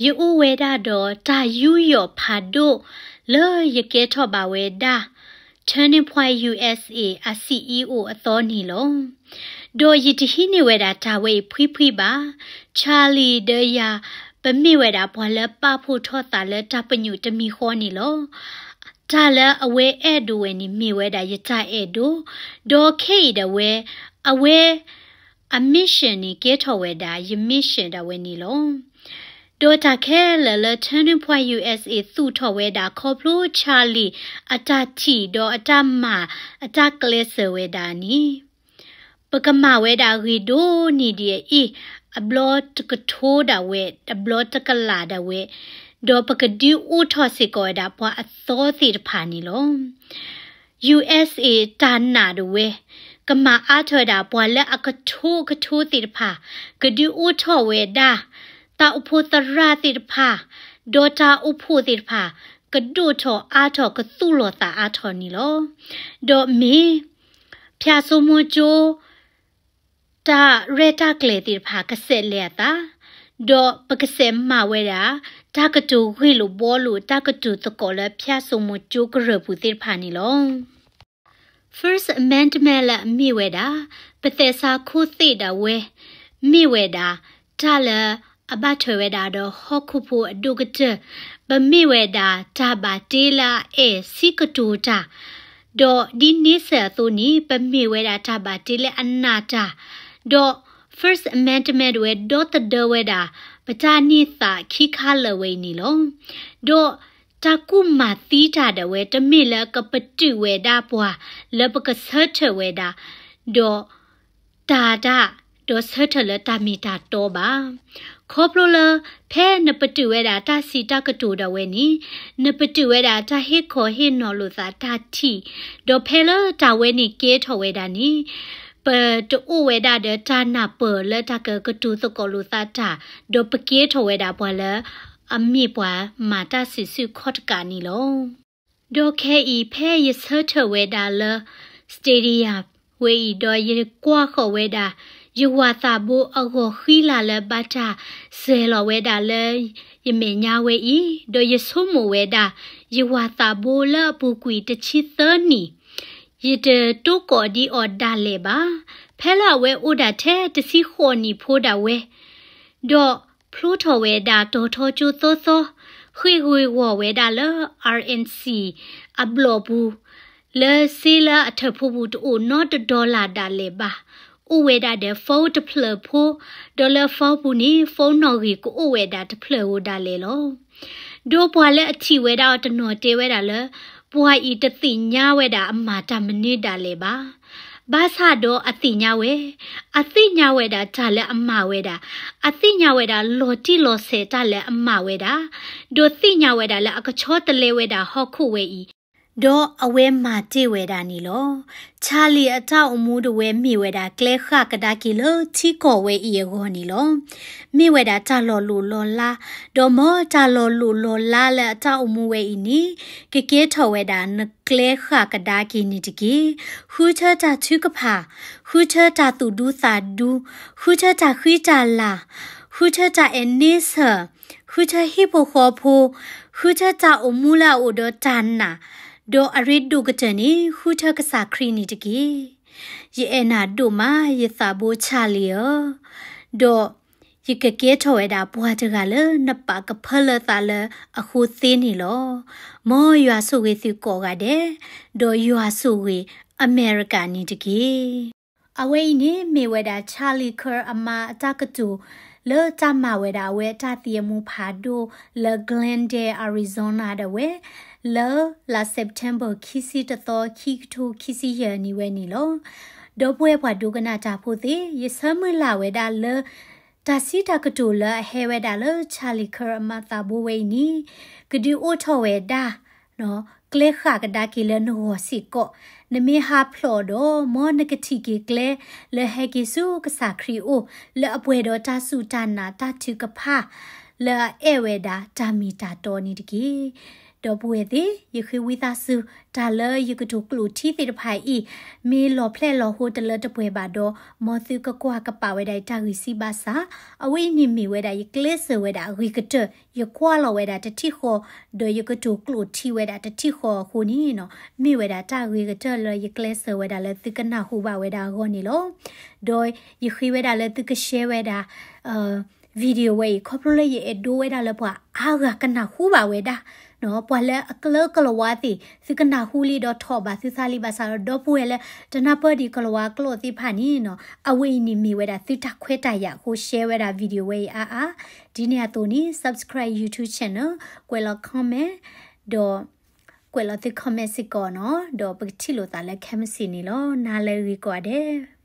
ယအိၣ်ဝဲဒၣ်ဒီးတၢ်ယူးယီၣ်ဖးဒိၣ်လၢယကဲထီၣ်ဘၣ်ဝဲဒၣ် Turning Point U S A အ CEO အသီန့ၣ်လီၤ. ဒီးယတဟံးန့ၢ်ဝဲဒၣ်တၢ်ဝဲအံၤဖှံဖှံဘၣ်. Charlie ဒီးယၤ ပမ့ၢ်ဝဲဒၣ်ပှၤလၢပာ်ဖှိၣ်ထီၣ်သးလၢတၢ်ပညိၣ်တမံၤဃီန့ၣ်လီၤ. တၢ်လၢအဝဲအဲၣ်ဒိးဝဲန့ၣ်မ့ၢ်ဝဲဒၣ်ယတၢ်အဲၣ်ဒိး, ဒီးခဲအံၤဒၣ်ဝဲ အဝဲ အ mission န့ၣ် ကဲထီၣ်ဝဲဒၣ်ယ mission ဒၣ်ဝဲန့ၣ်လီၤ. ဒီးတၢ်ခဲလၢာ်လၢ Turning Point U S A သူၣ်ထီၣ်ဝဲဒၣ်ခီဖျိ Charlie အတၢ်ထံၣ် ဒီးအတၢ်မၤအတၢ်ကျဲးစၢးဝဲဒၣ်န့ၣ် ပကမၤဝဲဒၣ်ဂ့ၤဒိၣ်န့ၢ်ဒံးအအ့ၣ် အဘျီတကထိဒၣ်ဝဲ အဘျီတကလးဒၣ်ဝဲ, ဒီးပကဒုးအိၣ်ထီၣ်စ့ၢ်ကီးဝဲဒၣ်ပှၤအသီသ့ၣ်တဖၣ်န့ၣ်လီၤ. U S A တၢ်နာ်ဒၣ်ဝဲ ကမၤအါထီၣ်ဝဲဒၣ်ပှၤလၢအကထိကထိသ့ၣ်တဖၣ်, ကဒုးအိၣ်ထီၣ်ဝဲဒၣ် တၢ်အိၣ်ဖှိၣ်သရၣ်သ့ၣ်တဖၣ်, ဒီးတၢ်အိၣ်ဖှိၣ်သ့ၣ်တဖၣ် ကဒိၣ်ထီၣ်အါထီၣ်ကသူၣ်လီၤသးအါထီၣ်န့ၣ်လီၤ. ဒီးမ့ၢ် ဖၠၣ်စိမိၤကၠိ တၢ်ရဲၣ်တၢ်ကျဲၤသ့ၣ်တဖၣ်ကဆဲးလဲၤအသး, ဒီးပကဆဲးမၤဝဲဒၣ် တၢ်ကတိၤဂ့ၢ်လိာ်ဘှီလိာ် တၢ်ကတိၤသကိးလၢဖၠၣ်စိမိၤကၠိကရၢၢ်ပူၤသ့ၣ်တဖၣ်န့ၣ်လီၤ. First Amendment လၢအမ့ၢ်ဝဲဒၣ် ပသဲးစးခိၣ်သ့ၣ်ဒၣ်ဝဲ မ့ၢ်ဝဲဒၣ် တၢ်လၢအဘၣ်ထွဲဝဲဒၣ်ဒီးဟီၣ်ခိၣ်ဖိအဒိၣ်ကတၢၢ်, ပမ့ၢ်ဝဲဒၣ်တၢ်ဘၣ်တ့လၢအအဲၣ်စံးကတိၤတၢ်, ဒီးဒ်န့ဆၢၣ်အသိးန့ၣ် ပမ့ၢ်ဝဲဒၣ်တၢ်ဘၣ်တ့လၢအနာ်တၢ်, ဒီး First Amendment ဒၣ်ဝဲဒီသဒၢဝဲဒၣ် ပတၢ်န့ၢ်သးခံခါလၢာ်ဝဲအံၤန့ၣ်လီၤ. ဒီးတၢ်ကူၣ်မၤသံတၢ်ဒၣ်ဝဲ တမ့ၢ်လၢကပတုာ်ဝဲဒၣ်ပှၤ လၢပကဆၢထၢၣ်ဝဲဒၣ်, ဒီး တၢ်တၢ် ဒီးဆၢထၢၣ်လၢတၢ်မ့ၢ်တၢ်တီဘၣ်. ခီဖျိလၢ ဖဲနပတုာ်ဝဲဒၣ်တၢ်စံးတၢ်ကတိၤဒၣ်ဝဲန့ၣ်, နပတုာ်ဝဲဒၣ်တၢ်ဟ့ၣ်ခီဟ့ၣ်နီၤလိာ်သးတၢ်ထံၣ်, ဒီးဖဲလၢတၢ်ဝဲန့ၣ်ကဲထီၣ်ဝဲဒၣ်န့ၣ်, ပတအိၣ်ဝဲဒၣ်ဒီးတၢ်နၢ်ပၢၢ်လၢတၢ်ကကတိၤသကိးလိာ်သးတၢ်, ဒီးပကဲထီၣ်ဝဲဒၣ်ပှၤလၢ အမ့ၢ်ပှၤမၤတၢ်စံးဆူၣ်ခီၣ်တကးန့ၣ်လီၤ. ဒီးခဲအံၤဖဲယဆၢထၢၣ်ဝဲဒၣ်လၢ stadium ဝဲအံၤ ဒီးယကွၢ်ဃီၤဝဲဒၣ် ယဝၤသးဘိအဂီၤဃံလၤလၢဘၣ်တၢ်စဲၤလီၤဝဲဒၣ်လၢယမဲာ်ညါဝဲအံၤ, ဒီးယဆိကမိၣ်ဝဲဒၣ် ယဝၤသးဘိလၢအပူၤကွံာ်တဆံသၢနံၣ်, ယတတိၢ်ကီးဒံးအီၤဒၣ်လဲာ်ဘၣ်. ဖဲလၢအဝဲအိၣ်ဒၣ်ထဲတဆံဃိးနံၣ်ဖိဒၣ်ဝဲ ဒီးဖျိထီၣ်ဝဲဒၣ်တီၤထီကၠိသီသီ, ဃ့ၢ်ဂ့ၤဂီၤဝဲဒၣ်လၢ R N C အဘျီၣ်ပူၤ, လၢစ့လၢအထၢၣ်ဖိပူၤတအိၣ်နီတဒီလၣ်ဒၣ်လဲာ်ဘၣ်. အိၣ်ဝဲဒၣ်ဒီး phone တဖျၢၣ်ဖိ, ဒီးလၢ phone ပူၤန့ၣ် phone နီၣ်ဂံၢ်ကအိၣ်ဝဲဒၣ်တဖျၢၣ်ဧိၤဒၣ်လဲာ်လီၤ. ဒီးပှၤလၢအထံၣ်ဝဲဒၣ်အီၤတနီၤတဲဝဲဒၣ်လၢ ပှၤအံၤတသ့ၣ်ညါဝဲဒၣ်အမၤတၢ်မနုၤဒၣ်လဲာ်ဘၣ်. ဘၣ်ဆၣ်ဒီးအသ့ၣ်ညါဝဲ, အသ့ၣ်ညါဝဲဒၣ်တၢ်လၢအမၤဝဲဒၣ်, အသ့ၣ်ညါဝဲဒၣ်လီၤတံၢ်လီၤဆဲးတၢ်လၢအမၤဝဲဒၣ်, ဒီးသ့ၣ်ညါဝဲဒၣ်လၢအကဆီတလဲဝဲဒၣ်ဟီၣ်ခိၣ်ဝဲအံၤ, ဒီးအဝဲမၤတ့ၢ်ဝဲဒၣ်န့ၣ်လီၤ. Charlie အတၢ်အိၣ်မူဒၣ်ဝဲမ့ၢ်ဝဲဒၣ်ကျဲဃၣ်ကဒါက့ၤလၢထံကီၢ်ဝဲအံၤအဂီၢ်န့ၣ်လီၤ. မ့ၢ်ဝဲဒၣ်တၢ်လီၤလိၢ်လီၤလး, ဒီးမ်တၢ်လီၤလိၢ်လီၤလးလၢအတၢ်အိၣ်မူဝဲအံၤန့ၣ် ကကဲထီၣ်ဝဲဒၣ်နကျဲဃၣ်ကဒါက့ၤန့ၣ်တက့ၢ်. ဃုထၢတၢ်ထုကဖၣ်, ဃုထၢတၢ်သူၣ်ဒူသးဒူ, ဃုထၢတၢ်ဃံတၢ်လၤ, ဃုထၢတၢ်အဲၣ်န့ဆၢၣ်, ဃုထၢဟံၣ်ဖိဃီဖိ, ဃုထၢတၢ်အိၣ်မူလၢအအိၣ်ဒီးတၢ်နာ်, ဒီးအရ့ဒိၣ်ကတၢၢ်န့ၣ် ဃုထၢကစၢ်ခရံာ်န့ၣ်တက့ၢ်. ယအဲၣ်နၤဒိၣ်မး ယသးဘိ Charlie ဧၢ, ဒီးယကကဲထီၣ်ဝဲဒၣ်ပှၤတဂၤလၢနပာ်ကဖၢလၢသးလၢအဃိသ့န့ၣ်လီၤ. မ်ယွၤဆိၣ်ဂ့ၤသုကိးဂၤဒဲး, ဒီးယွၤဆိၣ်ဂ့ၤအမဲရကၤန့ၣ်တက့ၢ်. အဝဲအံၤန့ၣ်မ့ၢ်ဝဲဒၣ် Charlie Kirk အမါအတၢ်ကတိၤ လၢတၢ်မၤဝဲဒၣ်အဝဲအတၢ်သံအမူဖးဒိၣ်လၢ Glendale Arizona ဒၣ်ဝဲ လၢလါ September ခံဆံတသီ ခံကထိခံဆံယဲၢ်နံၣ်ဝဲန့ၣ်လီၤ. ဒီပုၢ်ဝဲၢ်ပှၤဒိကနၣ်တၢ်ဖိသ့ၣ်, ယဆၢမုၢ်လၢ်ဝဲဒၣ်လၢ တၢ်စံးတၢ်ကတိၤလၢအဟဲဝဲဒၣ်လၢ Charlie Kirk အမၤသးဘိဝဲအံၤန့ၣ် ကဒုးအိၣ်ထီၣ်ဝဲဒၣ် ကျဲဃၣ်ကဒါက့ၤလၢနဂီၢ်စ့ၢ်ကီး, နမ့ၢ်ဟးဖျိးဒီး မ်နကထံၣ်က့ၤကျဲလၢဟဲက့ၤဆူကစၢ်ခရံာ်အအိၣ် လၢအပှဲၤဒီးတၢ်စူၢ်တၢ်နာ်တၢ်ထုကဖၣ် လၢအအဲၣ်ဝဲဒၣ်တၢ်မ့ၢ်တၢ်တီန့ၣ်တက့ၢ်. ဒီပုၢ်ဝဲၢ်သ့ၣ်, ယဃ့ဝံသးစူၤ တၢ်လၢယကတိၤကျိာ်ထံသ့ၣ်တဖၣ်အံၤ မ့ၢ်လီၤဖျဲၣ်လီၤဟိတလၢတပှဲၤဘၣ်ဒီး မ်သုကကွၢ်ကပာ်ဝဲဒၣ်ယတၢ်ဂံၢ်စၢ်ဘါစၢ်, အဝဲအံၤန့ၣ်မ့ၢ်ဝဲဒၣ်ယကျဲးစၢးဝဲဒၣ်အဂ့ၤကတၢၢ်, ယကွၢ်လီၤဝဲဒၣ်တထံၣ်ဃီ, ဒီးယကတိၤကျိာ်ထံဝဲဒၣ်တထံၣ်ဃီအဃိန့ၣ်နီၤ, မ့ၢ်ဝဲဒၣ်တၢ်ဂ့ၤကတၢၢ်လၢယကျဲးစၢးဝဲဒၣ်လၢသုကနၢ်ဟူဘၣ်ဝဲဒၣ်အဂီၢ်န့ၣ်လီၤ. ဒီးယဃ့ဝဲဒၣ်လၢသုက share ဝဲဒၣ် video ဝဲအံၤ ခီဖျိလၢယအဲၣ်ဒိးဝဲဒၣ်လၢပှၤအါဂၤကနၢ်ဟူဘၣ်ဝဲဒၣ်, ပှၤလၢအကျဲကလၤဝါသ့ၣ် သုကနၢ်ဟူလံဒီးထီၣ်ဘၣ်သုသးလံ ဘၣ်ဆၣ်ဒီး ဒီပုၢ်ဝဲၢ်လၢတနၢ်ပၢၢ်ဒံးကလၤဝါကျိာ်သ့ၣ်တဖၣ်န့ၣ်နီၤ, အဝဲအံၤန့ၣ်မ့ၢ်ဝဲဒၣ်သုတၢ်ခွဲးတၢ်ယာ်အဃိ share ဝဲဒၣ် video ဝဲအံၤအါအါ, ဒ်န့ၣ်အသိးန့ၣ် subscribe YouTube channel, ကွဲးလီၤ comment, ဒီးကွဲးလီၤသု comment စ့ၢ်ကီးနီၤ, ဒီးပကထံၣ်လိာ်သးလၢခဲမုၢ်ဆ့ၣ်န့ၣ်လီၤ. နၤလၢအဂ့ၤကိးဂၤဒဲး.